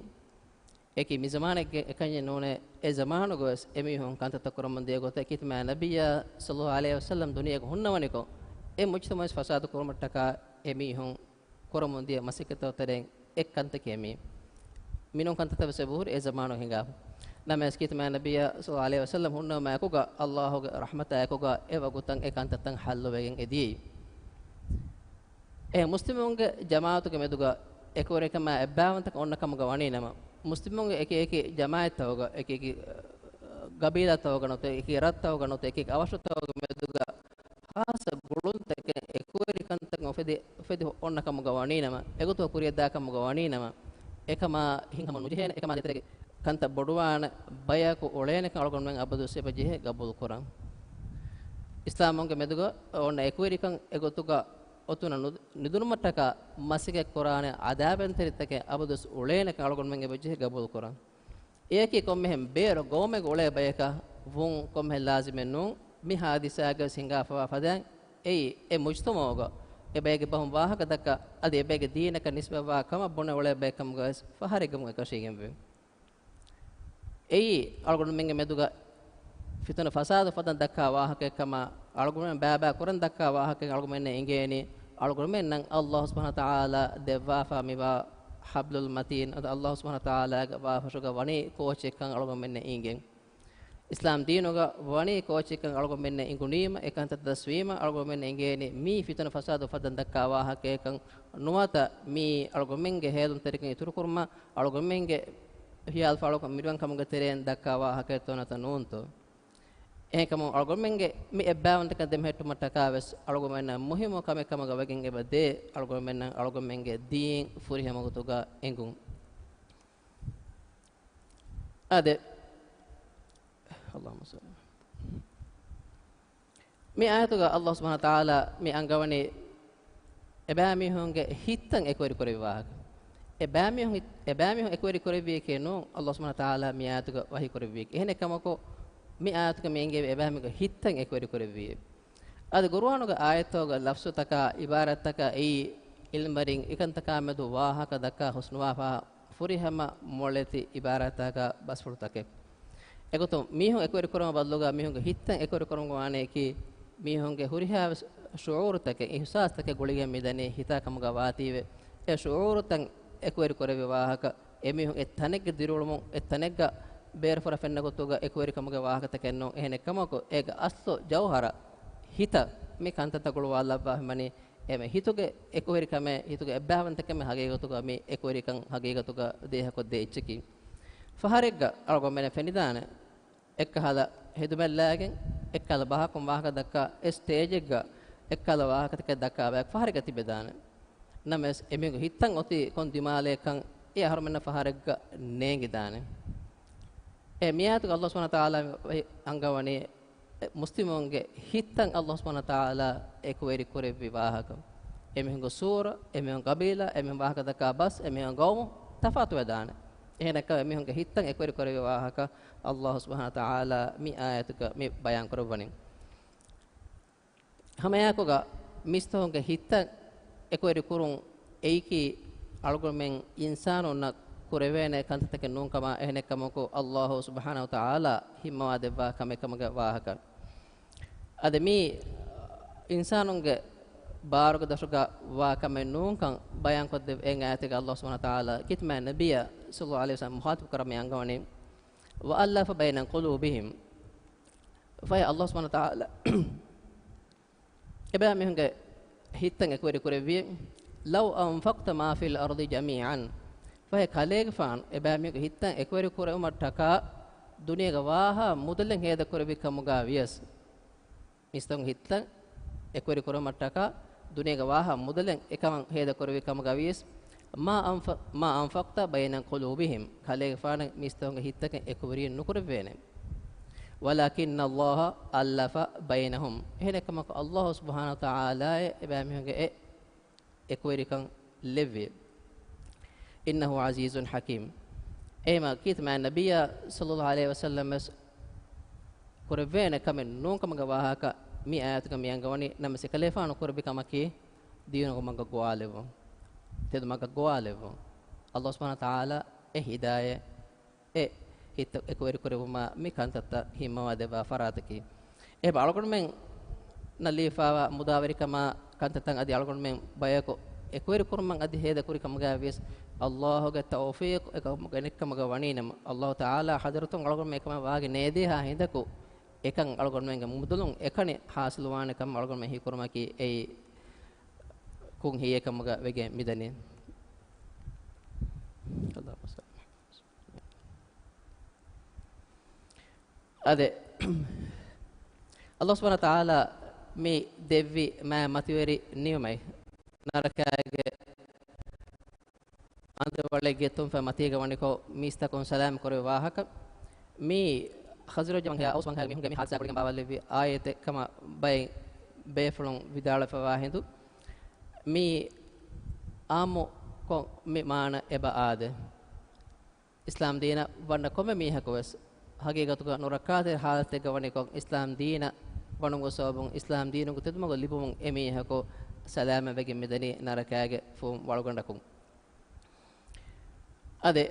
އެކި މި ޒަމާނެއްގެ އެކަންޏެއް ނޫނޭ، އެ ޒަމާނުގަވެސް އެމީހުން ކަންތައްތައް ކުރަމުން ދިޔަ ގޮތަށް ކީރިތި މާތް ނަބިއްޔާ ޞައްލައްލާހު ޢަލައިހި ވަސައްލަމް ދުނިޔޭގަ ހުންނަވަނިކޮށް، އެ މުޖްތަމަޢުވެސް ފަސާދަ ކުރުމަށްޓަކާ އެމީހުން ކުރަމުން ދިޔަ މަސައްކަތްތަކުގެ ތެރެއިން އެއް ކަންތަކެއް މީ. މިނޫން ކަންތައްތައްވެސް އެބަހުރި އެ ޒަމާނު ހިނގާފަ. ނަމަވެސް ކީރިތި މާތް ނަބިއްޔާ ޞައްލައްލާހު ޢަލައިހި ވަސައްލަމް ހުންނެވުމާ އެކުގަ، އައްލާހުގެ ރަޙްމަތާ އެކުގަ އެ ވަގުތަށް އެ ކަންތައްތައް ޙައްލުވެގެން އެ ދިޔައީ. އެ މުސްލިމުންގެ ޖަމާޢަތުގެ މެދުގަ އެކުވެރިކަމާ އެއްބާވަންތަކަން އޮންނަ ކަމުގަ ވަނީ ނަމަ، މުސްލިމުންގެ އެކި އެކި ޖަމާޢަތްތަކުގަ، އެކި އެކި، އަ، ގަބީލާތަކުގަ ނުވަތަ އެކި ރަށްތަކުގަ ނުވަތަ އެކި އަވަށުތަކުގެ މެދުގަ ޚާއްޞަ ގުޅުންތަކެއް އެކުވެރިކަންތައް އުފެދި، އުފެދި އޮންނަ ކަމުގަ ވަނީ ނަމަ، އެގޮތުގަ ކުރިއަށްދާ ކަމުގަ ވަނީ ނަމަ، އެކަމާ ހިތްހަމަނުޖެހޭނެ، އެކަމާ ދޭތެރޭގެ ކަންތައް ބޮޑުވާނެ ބަޔަކު އުޅޭނެކަން އަޅުގަނޑުމެން އަބަދުވެސް އެބަ ޖެހޭ ގަބޫލު ކުރަން. އިސްލާމުންގެ މެދުގަ އޮންނަ އެކުވެރިކަން އެގޮތުގަ އޮތުނަ ނު-، ނުދިނުމަށްޓަކާ މަސައްކަތް ކުރާނެ އަދާވަތްތެރިތަކެއް އަބަދުވެސް އުޅޭނެކަން އަޅުގަނޑުމެން އެބަ ޖެހޭ ގަބޫލު ކުރަން. އެއަކީ ކޮންމެހެން ބޭރު ގައުމެއްގަ އުޅޭ ބަޔަކަށް ވުން ކޮންމެހެން ލާޒިމެއް ނޫން. މި ހާދިސާގަވެސް ހިނގާފަވާ ފަދައިން އެއީ އެ މުޖްތަމަޢުގަ އެބައިގެ ބަހުން ވާހަކަ ދައްކާ، އަދި އެބައިގެ ދީނަކަށް ނިސްބަތްވާ ކަމަށް ބުނެ އުޅޭ ބައެއް ކަމުގަވެސް ފަހަރެއްގަމު އެކަށީގެންވޭ. އެއީ އަޅުގަނޑުމެންގެ މެދުގަ ފިތުނަ ފަސާދަ ފަދަން ދައްކާ ވާހަކައެއް ކަމަށް، އަޅުގަނޑުމެން ބައިބައި ކުރަން ދައްކާ ވާހަކައެއް އަޅުގަނޑުމެންނަށް އިނގޭނީ. އަޅުގަނޑުމެންނަށް އައްލާހު ސުބްޙާނަހު ވަތަޢާލާ ދެއްވާފަ މިވާ ޙަބްލުލް މަތީން، އަދި އައްލާހު ސުބްޙާނަހު ވަތަޢާލާގެ ވާހަށުގަ ވަނީ ކޯޗެއްކަން އަޅުގަނޑުމެންނަށް އިނގެން. އިސްލާމް ދީނުގަ ވަނީ ކޯޗެއްކަން އަޅުގަނޑުމެންނަށް އިނގުނީމަ، އެ ކަންތައް ދަސްވީމަ، އަޅުގަނޑުމެންނަށް އިނގޭނީ މީ ފިތުނަ ފަސާދަ އުފައްދަން ދައްކާ ވާހަކައެއްކަން ނުވަތަ މީ އަޅުގަނޑުމެންގެ ހޭލުންތެރިކަން އިތުރުކުރުމަށް، އަޅުގަނޑުމެންގެ ހިޔާލު ފާޅުކަން މިނިވަން ކަމުގެ ތެރެއިން ދައްކާ ވާހަކައެއްތޯ ނުވަތަ ނޫންތޯ؟ އެހެންކަމުން އަޅުގަނޑުމެންގެ މި އެއްބާވަންތަކަން ދެމެހެއްޓުމަށްޓަކާވެސް އަޅުގަނޑުމެންނަށް މުހިއްމު ކަމެއް ކަމުގަ ވެގެން އެބަ ދޭ، އަޅުގަނޑުމެންނަށް އަޅުގަނޑުމެންގެ ދީން ފުރިހަމަ ގޮތުގަ އެނގުން. އާދެ. އައްލާހުއްމަ ޞައްލި. މި އާޔަތުގަ އައްލާހު ސުބްޙާނަހު ވަތަޢާލާ މި އަންގަވަނީ އެބައިމީހުންގެ ހިތްތައް އެކުވެރި ކުރެއްވި ވާހަކަ. އެބައިމީހުން ހިތް-، އެބައިމީހުން އެކުވެރި ކުރެއްވިއެކޭ ނޫން، އައްލާހު ސުބްޙާނަހު ވަތަޢާލާ މި އާޔަތުގަ ވަޙީ ކުރެއްވިއެކޭ. އެހެނެއް ކަމަކު، މި އާޔަތުގަ މި އެނގެވި އެބައިމީހުންގެ ހިތްތައް އެކުވެރި ކުރެއްވިއޭ. އަދި ގުރުއާނުގެ އާޔަތްތަކުގަ ލަފްޒުތަކާ، އިބާރާތްތަކާ އެއީ ޢިލްމުވެރިން އެކަންތަކާމެދު ވާހަކަ ދައްކާ ހުސްނުވާފަ ފުރިހަމަ މޮޅެތި އިބާރާތްތަކާ ބަސްފުޅުތަކެއް. އެގޮތުން މީހުން އެކުވެރިކުރުމަށް ބަދަލުގަ މީހުންގެ ހިތްތައް އެކުވެރިކުރަމުން ވާނެއަކީ، މީހުންގެ ހުރިހާވެސް ޝުޢޫރުތަކެއް، އިޙްސާސްތަކެއް ގުޅިގެން މިދަނީ ހިތާ ކަމުގަ ވާތީވެ، އެ ޝުޢޫރުތައް އެކުވެރި ކުރެއްވި ވާހަކަ އެމީހުން އެ ތަނެއްގަ ދިރިއުޅުމުން، އެ ތަނެއްގަ ބޭރުފުރަށް ފެންނަ ގޮތުގަ އެކުވެރިކަމުގެ ވާހަކަތަކެއް ނޫން. އެހެނެއްކަމަކު، އޭގެ އަސްލު ޖައުހަރަ ހިތަށް މި ކަންތައްތައް ގުޅުވާލައްވާފައިވަނީ، އެމެ ހިތުގެ އެކުވެރިކަމެއް، ހިތުގެ އެއްބައިވަންތަކަމެއް ހަގީގަތުގަ މި އެކުވެރިކަން ހަގީގަތުގަ ދޭހަކޮށްދޭ އެއްޗަކީ. ފަހަރެއްގަ އަޅުގަނޑުމެންނަށް ފެނިދާނެ، އެއްކަހަލަ ހެދުމެއްލާގެން، އެއްކަހަލަ ބަހަކުން ވާހަކަ ދައްކާ، އެ ސްޓޭޖެއްގަ އެއްކަހަލަ ވާހަކަތަކެއް ދައްކާ ބަޔަކު ފަހަރެއްގަ ތިބެދާނެ. ނަމަވެސް، އެމީހުންގެ ހިތަށް އޮތީ ކޮން ދިމާލެއްކަން އެ އަހަރުމެންނަށް ފަހަރެއްގަ ނޭނގިދާނެ. އެ މިއާޔަތުގަ ﷲ ސުބްޙާނަހޫ ވަތަޢާލާ އަންގަވަނީ، މުސްލިމުންގެ ހިތަށް ﷲ ސުބްޙާނަހޫ ވަތަޢާލާ އެކުވެރި ކުރެއްވި ވާހަކަ. އެމީހުންގެ ސޫރަ، އެމީހުން ޤަބީލާ، އެމީހުން ވާހަކަ ދައްކާ ބަސް، އެމީހުން ޤައުމު ތަފާތުވެދާނެ. އެހެނަކަށް އެމީހުންގެ ހިތަށް އެކުވެރި ކުރެއްވި ވާހަކަ ﷲ ސުބްޙާނަހޫ ވަތަޢާލާ މި އާޔަތުގަ މި ބަޔާން ކުރައްވަނީ. ހަމައެއާއެކުގަ މީސްތަކުންގެ ހިތަށް އެކުވެރި ކުރުން އެއީކީ އަޅުގަނޑުމެން އިންސާނުންނަށް ކުރެވޭނެ ކަންތައްތަކެއް ނޫންކަމަށް، އެހެނެއްކަމަކު، ﷲ ސުބްޙާނަހޫ ވަތަޢާލާ ހިންމަވާ ދެއްވާ ކަމެއް ކަމުގެ ވާހަކަ. އަދި މީ އިންސާނުންގެ ބާރުގެ ދަށުގަ ވާ ކަމެއް ނޫންކަން ބަޔާންކޮށްދެއްވި އެއް އާޔަތެއްގަ ﷲ ސުބްޙާނަހޫ ވަތަޢާލާ ކީރިތި މާތް ނަބިއްޔާ ޞައްލައްލާހު ޢަލައިހި ވަސައްލަމް މުޚާޠަބު ކުރަމުން އަންގަވަނީ، وألف بين قلوبهم. ފަހެ ﷲ ސުބްޙާނަހޫ ވަތަޢާލާ އެބައިމީހުންގެ ހިތްތައް އެކުވެރި ކުރެއްވިއޭ، لو أنفقت ما في الأرض جميعا. ފަހެ ކަލޭގެފާނު އެބައިމީހުންގެ ހިތްތައް އެކުވެރި ކުރެވުމަށްޓަކާ ދުނިޔޭގެ ވާހާ މުދަލެއް ހޭދަކުރެއްވި ކަމުގަ ވިޔަސް، މީސްތަކުން ހިތްތައް އެކުވެރި ކުރުމަށްޓަކާ ދުނިޔޭގެ ވާހާ މުދަލެއް އެކަމަށް ހޭދަކުރެއްވި ކަމުގަ ވިޔަސް، ما أنف-، ما أنفقت بين قلوبهم، ކަލޭގެފާނަށް މީސްތަކުންގެ ހިތްތަކެއް އެކުވެރިއެއް ނުކުރެއްވޭނެ. ولكن الله ألف بينهم. އެހެނެއްކަމަކު، ﷲ ސުބްޙާނަހޫ ވަތަޢާލާއޭ އެބައިމީހުންގެ އެ އެކުވެރިކަން ލެއްވި. إنه عزيز حكيم. އެހެމަ ކީރިތި މާތް ނަބިއްޔާ ޞައްލައްލާހު ޢަލައިހި ވަސައްލަމަށް ކުރެއްވޭނެ ކަމެއް ނޫންކަމުގެ ވާހަކަ މި އާޔަތުގަ މި އަންގަވަނީ. ނަމަވެސް އެކަލޭފާނު ކުރެއްވި ކަމަކީ ދީނުގެ މަގަށް ގޮވާލެއްވުން، ތެދު މަގަށް ގޮވާލެއްވުން. ﷲ ސުބްޙާނަހޫ ވަތަޢާލާ އެ ހިދާޔަތް އެ ހިތް އެކުވެރިކުރެއްވުމަށް މި ކަންތައްތައް ހިންމަވާ ދެއްވާ ފަރާތަކީ. އެހެން އަޅުގަނޑުމެންނަށް ލިބިފައިވާ މުދާވެރިކަމާ ކަންތައްތައް އަދި އަޅުގަނޑުމެން ބަޔަކު އެކުވެރިކުރުމަށް އަދި ހޭދަކުރި ކަމުގައި ވިޔަސް، ﷲ ގެ ތައުފީޤު އެކަމުގަ އެނެއްކަމުގަ ވަނީނަމަ، ﷲ ތަޢާލާ ޙަޟްރަތުން އަޅުގަނޑުމެން އެކަމަށް ވާގި ނޭދޭހާ ހިނދަކު، އެކަން އަޅުގަނޑުމެންގެ މުދަލުން އެކަނި ޙާޞިލުވާނެ ކަމަށް އަޅުގަނޑުމެން ހީކުރުމަކީ އެއީ ކުން ހިއްޔެއް ކަމުގަ ވެގެން މިދަނީ. އަދެ، ﷲ ސުބްޙާނަހޫ ވަތަޢާލާ މި ދެއްވި މާތް މަތިވެރި ނިޢުމަތް، ނަރަކާގެ އަނދަވަޅެއްގެ ތުންފަތް މަތީގަ ވަނިކޮށް މީސްތަކުން ސަލާމް ކުރެވި ވާހަކަ، މީ ޚަޒްރަޖު ވަންހާ އައުސް ވަންހާގެ މީހުންގެ މި ޙާދިސާ ގުޅިގެން ބާވާލެއްވި އާޔަތެއް ކަމަށް ބައެއް ބޭފުޅުން ވިދާޅުވެފަވާ ހިނދު، މީ އާއްމުކޮށް މި މާނަ އެބަ އާދޭ. އިސްލާމް ދީނަށް ވަންނަ ކޮންމެ މީހަކު ވެސް ހަގީގަތުގަ ނުރައްކާތެރި ޙާލަތެއްގަ ވަނިކޮށް، އިސްލާމް ދީނަށް ވަނުމުގެ ސަބަބުން، އިސްލާމް ދީނުގެ ތެދުމަގު ލިބުމުން އެ މީހަކު ސަލާމަތް ވެގެން މިދަނީ ނަރަކާގެ ފުން ވަޅުގަނޑަކުން. އަދެ،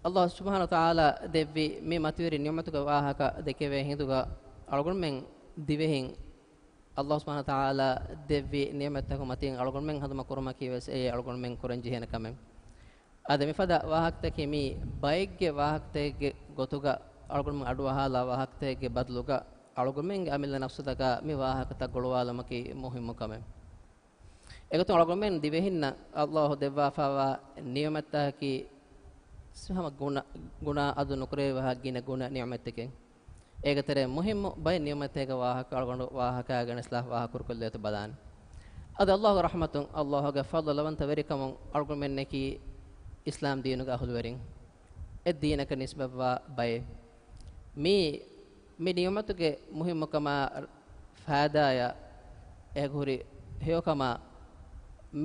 ﷲ ސުބްޙާނަހޫ ވަތަޢާލާ ދެއްވި މި މަތިވެރި ނިޢުމަތުގެ ވާހަކަ ދެކެވޭ ހިނދުގަ، އަޅުގަނޑުމެން ދިވެހިން ﷲ ސުބްޙާނަހޫ ވަތަޢާލާ ދެއްވި ނިޢުމަތްތަކުގެ މަތިން އަޅުގަނޑުމެން ހަނދުމަ ކުރުމަކީ ވެސް އެއީ އަޅުގަނޑުމެން ކުރަން ޖެހޭނެ ކަމެއް. އަދި މިފަދަ ވާހަކަތަކީ މީ ބައެއްގެ ވާހަކަތަކެއްގެ ގޮތުގަ އަޅުގަނޑުމެން އަޑުއަހާލާ ވާހަކަތަކެއްގެ ބަދަލުގަ، އަޅުގަނޑުމެންގެ އަމިއްލަ ނަފްސުތަކާ މި ވާހަކަތައް ގުޅުވާލުމަކީ މުހިއްމު ކަމެއް. އެގޮތުން އަޅުގަނޑުމެން ދިވެހިންނަށް ﷲ ދެއްވާފައިވާ ނިޢުމަތްތަކަކީ ހަމަ ގުނަ، ގުނާ އަދު ނުކުރެވި ވަހަށް ގިނަ ގުނަ ނިޢުމަތްތަކެއް. އޭގެ ތެރޭ މުހިއްމު ބައެއް ނިޢުމަތެއްގެ ވާހަކަ އަޅުގަނޑު ވާހަކައިގެނެސްލާ ވާހަކަ ކުރުކޮށްލޭތޯ ބަލާނެ. އަދި ﷲގެ ރަޙްމަތުން، ﷲގެ ފަޟްލުވަންތަވެރިކަމުން އަޅުގަނޑުމެންނަކީ އިސްލާމް ދީނުގެ އަހުލުވެރިން، އެ ދީނަކަށް ނިސްބަތްވާ ބައެއް. މީ، މި ނިޢުމަތުގެ މުހިއްމުކަމާ، ފައިދާއާ، އޭގެ ހުރި ހެޔޮކަމާ،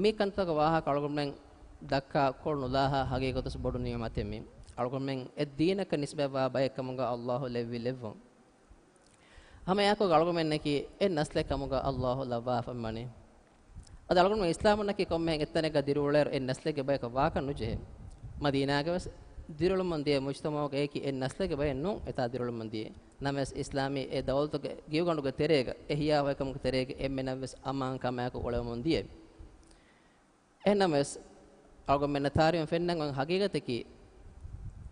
މި ކަންތަކުގެ ވާހަކަ އަޅުގަނޑުމެން ދައްކާ ކޮޅު ނުލާހާ ހަގީގަތުވެސް ބޮޑު ނިޢުމަތެއް މީ. އަޅުގަނޑުމެން އެ ދީނަކަށް ނިސްބަތްވާ ބައެއް ކަމުގަ ﷲ ލެއްވި ލެއްވުން. ހަމައެއާއެކު އަޅުގަނޑުމެންނަކީ އެއް ނަސްލެއް ކަމުގަ ﷲ ލައްވާފައިވަނީ. އަދި އަޅުގަނޑުމެން އިސްލާމުންނަކީ ކޮންމެހެން އެއްތަނެއްގަ ދިރިއުޅޭއިރު އެއް ނަސްލެއްގެ ބަޔަކަށް ވާކަށް ނުޖެހޭ. މަދީނާގަވެސް ދިރިއުޅެމުން ދިޔަ މުޖްތަމަޢުގައި އެއީކީ އެއް ނަސްލެއްގެ ބައެއް ނޫން އެތާ ދިރިއުޅެމުން ދިޔަ. ނަމަވެސް އިސްލާމީ އެ ދައުލަތުގެ ގިއުގަނޑުގެ ތެރޭގަ، އެ ހިޔާވަހިކަމުގެ ތެރޭގަ އެންމެނަށްވެސް އަމާންކަމާއެކު އުޅެމުން ދިޔަ. އެހެންނަމަވެސް، އަޅުގަނޑުމެންނަށް ތާރީހުން ފެންނަން އޮތް ހަގީގަތަކީ،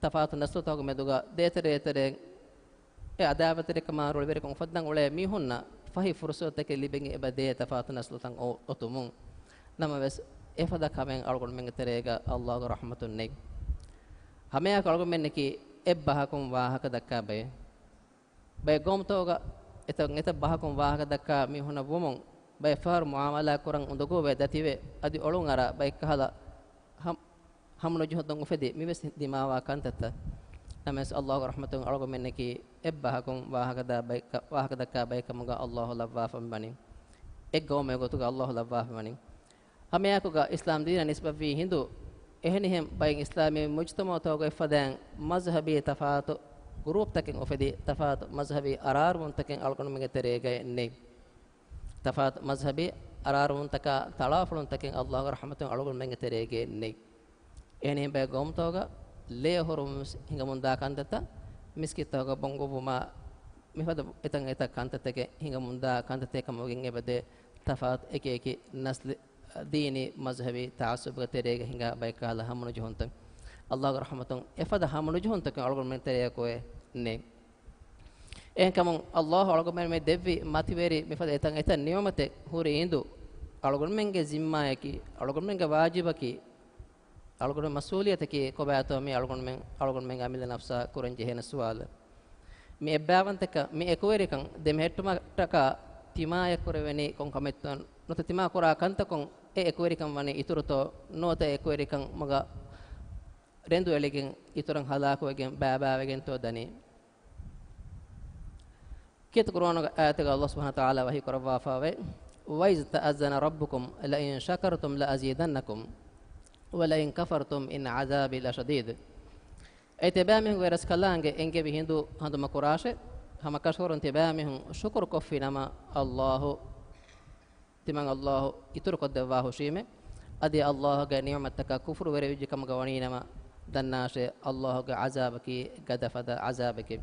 ތަފާތު ނަސްލުތަކުގެ މެދުގަ ދޭތެރޭތެރޭ އެ އަދާވަތްތެރިކަމާ ރުޅިވެރިކަން އުފައްދަން އުޅޭ މީހުންނަށް ފަހި ފުރުސަތުތަކެއް ލިބެން އެބަ ދޭ ތަފާތު ނަސްލުތައް އޮ-، އޮތުމުން. ނަމަވެސް، އެފަދަ ކަމެއް އަޅުގަނޑުމެންގެ ތެރޭގަ އައްލާހުގެ ރަޙްމަތުން ނެތް. ހަމައެއާއެކު އަޅުގަނޑުމެންނަކީ އެއްބަހަކުން ވާހަކަ ދައްކާ ބައެއް. ބައެއް ގައުމުތަކުގަ އެތައް އެތައް ބަހަކުން ވާހަކަ ދައްކާ މީހުންނަށް ވުމުން، ބައެއް ފަހަރު މުއާމަލާތް ކުރަން އުނދަގޫވެ ދަތިވެ، އަދި އޮޅުން އަރާ ބައެއްކަހަލަ ހަމް-، ހަމަނުޖެހުންތައް އުފެދި މިވެސް ދިމާވާ ކަންތައްތައް. ނަމަވެސް އައްލާހުގެ ރަޙްމަތުން އަޅުގަނޑުމެންނަކީ އެއްބަހަކުން ވާހަކަދާ ބައެއްކަ-، ވާހަކަދައްކާ ބައެއްކަމުގަ އައްލާހު ލައްވާފައި ވަނީ. އެއްގައުމެއް ގޮތުގަ އައްލާހު ލައްވާފައި ވަނީ. ހަމައެއާއެކުގަ އިސްލާމް ދީނަށް ނިސްބަތްވީ ހިނދު، އެހެނިހެން ބައެއް އިސްލާމީ މުޖުތަމަޢުތަކުގައި އެއްފަދައިން މަޒްހަބީ ތަފާތު ގްރޫޕްތަކެއް އުފެދި، ތަފާތު މަޒްހަބީ އަރާރުވުންތަކެއް އަޅުގަނޑުމެންގެ ތެރޭގައި ނެތް. ތަފާތު މަޒްހަބީ އަރާރުވުންތަކާ ތަޅާފުޅުންތަކެއް އައްލާހުގެ ރަޙްމަތުން އަޅުގަނޑުމެންގެ ތެރޭގައި ނެތް. އެހެނިހެން ބައެއް ގައުމުތަކުގަ ލޭ އޮހޮރުވުން ވެސް ހިނގަމުންދާ ކަންތައްތައް، މިސްކިތްތަކުގަ ބޮންގޮއްވުމާ، މިފަދަ އެތައް އެތައް ކަންތައްތަކެއް ހިނގަމުންދާ ކަންތައްތައް ކަމުގެ އެބަދޭ ތަފާތު އެކި އެކި ނަސްލި، ދީނީ މަޒްހަބީ ތަޢައްޞުބުގެ ތެރޭގަ ހިނގާ ބައެއްކަހަލަ ހަމަނުޖެހުންތައް. އައްލާހުގެ ރަޙްމަތުން އެފަދަ ހަމަނުޖެހުންތަކެއް އަޅުގަނޑުމެން ތެރެއަކު ނެތް. އެހެންކަމުން އައްލާހު އަޅުގަނޑުމެން މި ދެއްވި މަތިވެރި މިފަދަ އެތައް އެތައް ނިޢުމަތެއް ހުރި އިނދު އަޅުގަނޑުމެންގެ ޒިންމާއަކީ، އަޅުގަނޑުމެންގެ ވާޖިބަކީ، އަޅުގަނޑު މަސްއޫލިއްޔަތަކީ ކޮބާތޯ މީ އަޅުގަނޑުމެން، އަޅުގަނޑުމެންގެ އަމިއްލަ ނަފްސާ ކުރަން ޖެހޭނެ ސުވާލެއް. މި އެއްބައިވަންތަކަން، މި އެކުވެރިކަން ދެމެހެއްޓުމަށްޓަކާ ތިމާޔަށް ކުރެވެނީ ކޮން ކަމެއްތޯ؟ ނުވަތަ ތިމާ ކުރާ ކަންތަކުން އެ އެކުވެރިކަން ވަނީ އިތުރުތޯ؟ ނުވަތަ އެ އެކުވެރިކަން މަގަށް ރެނދު އެޅިގެން އިތުރަށް ހަލާކުވެގެން ބައިބައިވެގެންތޯ ދަނީ؟ ކީރިތި ޤުރުއާނުގެ އާޔަތެއްގަ އައްލާހު ސުބްޙާނަހު ވަތަޢާލާ ވަޙީ ކުރައްވާފައިވޭ، وَإِذْ تَأَذَّنَ رَبُّكُمْ لَئِن شَكَرْتُمْ لَأَزِيدَنَّكُمْ وَلَئِن كَفَرْتُمْ إِنَّ عَذَابِي لَشَدِيدٌ. އެ ތިބާމީހުންގެ ވެރަސްކަލާނގެ އެންގެވި ހިނދު ހަނދުމަކުރާށޭ، ހަމަކަށަވަރުން ތިބާމީހުން ޝުކުރު ކޮށްފިނަމަ، އައްލާހު ތިމަން އައްލާހު އިތުރުކޮށްދެއްވާ ހުށީމޭ. އަދި އައްލާހުގެ ނިޢުމަތްތަކަށް ކުފުރުވެރިވެއްޖެ ކަމުގަ ވަނީނަމަ، ދަންނާށޭ، އައްލާހުގެ ޢަޒާބަކީ ގަދަފަދަ ޢަޒާބެކޭ.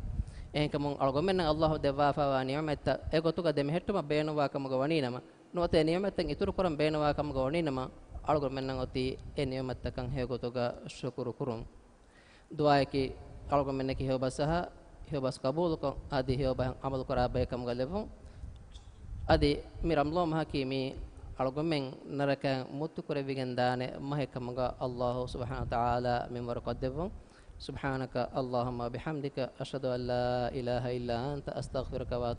އެހެންކަމުން އަޅުގަނޑުމެންނަށް އައްލާހު ދެއްވާފައިވާ ނިޢުމަތްތައް އެގޮތުގަ ދެމެހެއްޓުމަށް ބޭނުންވާ ކަމުގަ ވަނީނަމަ، ނުވަތަ އެ ނިޢުމަތްތައް އިތުރުކުރަން ބޭނުންވާ ކަމުގަ ވަނީނަމަ، އަޅުގަނޑުމެންނަށް އޮތީ އެ ނިޢުމަތްތަކަށް ހެޔޮގޮތުގަ ޝުކުރު ކުރުން. ދުޢާއަކީ، އަޅުގަނޑުމެންނަކީ ހެޔޮބަސް އަހާ، ހެޔޮބަސް ޤަބޫލުކޮށް، އަދި ހެޔޮބަހަށް ޢަމަލުކުރާ ބައެއް ކަމުގަ ލެއްވުން. އަދި މި ރަމަޟާން މަހަކީ މީ އަޅުގަނޑުމެން ނަރަކައިން މުއްތުކުރެވިގެން ދާނެ މަހެއް ކަމުގަ އައްލާހު ސުބްޙާނަހު ވަތަޢާލާ މިންވަރު ކޮށްދެއްވުން. سبحانك اللهم وبحمدك، أشهد أن لا إله إلا أنت، أستغفرك وأتوب